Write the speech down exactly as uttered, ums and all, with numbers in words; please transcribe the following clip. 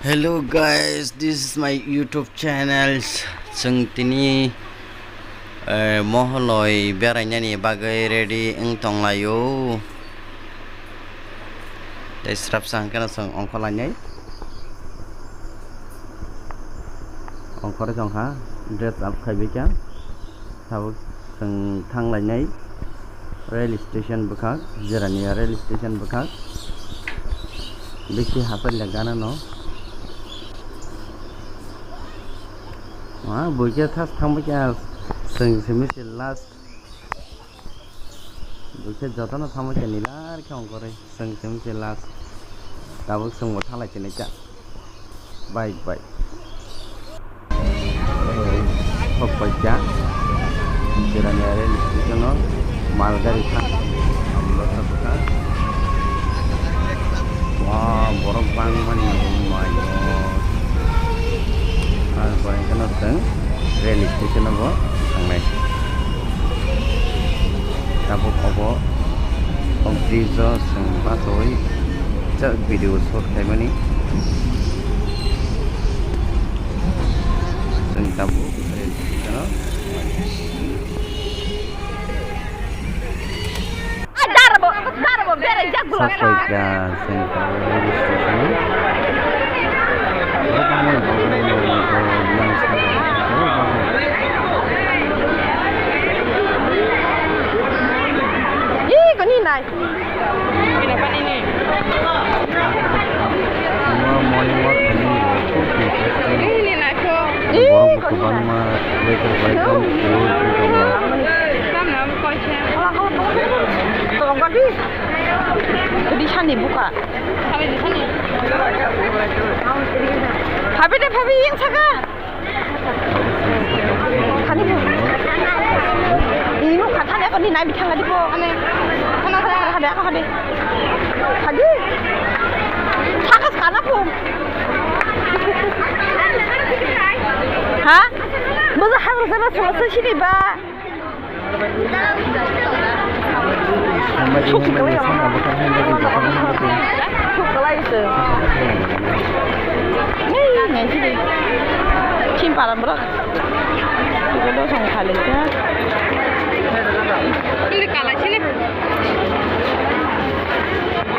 Hello guys, this is my YouTube channel. Chwng tini, eh, Moholoi berainani bagwi ready wng tonglaio. Tei srapsa hwnkhe no chwng ongkhorlainai. Ongkhorwi tongkha, dress up khaibaikha. Tabuk chwng thanglainai rail station bwkhak, Jirania rail station bwkhak. Bisi hachal ya gana no. Ah, buikhe thas thangbaikha, chwng simi se last. Buikhe jotono thangbaikha nilar khe ongkhorwi, chwng simi se last. Tabuk chwngbo thanglai chini kha. Bike, bike. Thok paikha. Jirania rail station o mal gari thang. Wah, borok bangmani, oh my God. Ar borok kheno chwng rail station o bo thangnai. Tabuk obo o bridge o chwng bachaui jak video shoot khaimani. Chwng tabuk rail station o. Safaika Central Railway Station. Ih, kau ni nai. Morning walk ini. Ih, borok kau ni nai. Kwbangma weather bai tong, cool cool tongo. Tolong kau di. Di sani buka. Phabi de, phabi, yang saka. Khani bu. Inu kha thani ako ni nai bithang adi bo. Khana khana khana ako khani. Khadi. Thakas kana pum. Ha? Bozo hazar sana sana sini ba. Ini kala sini.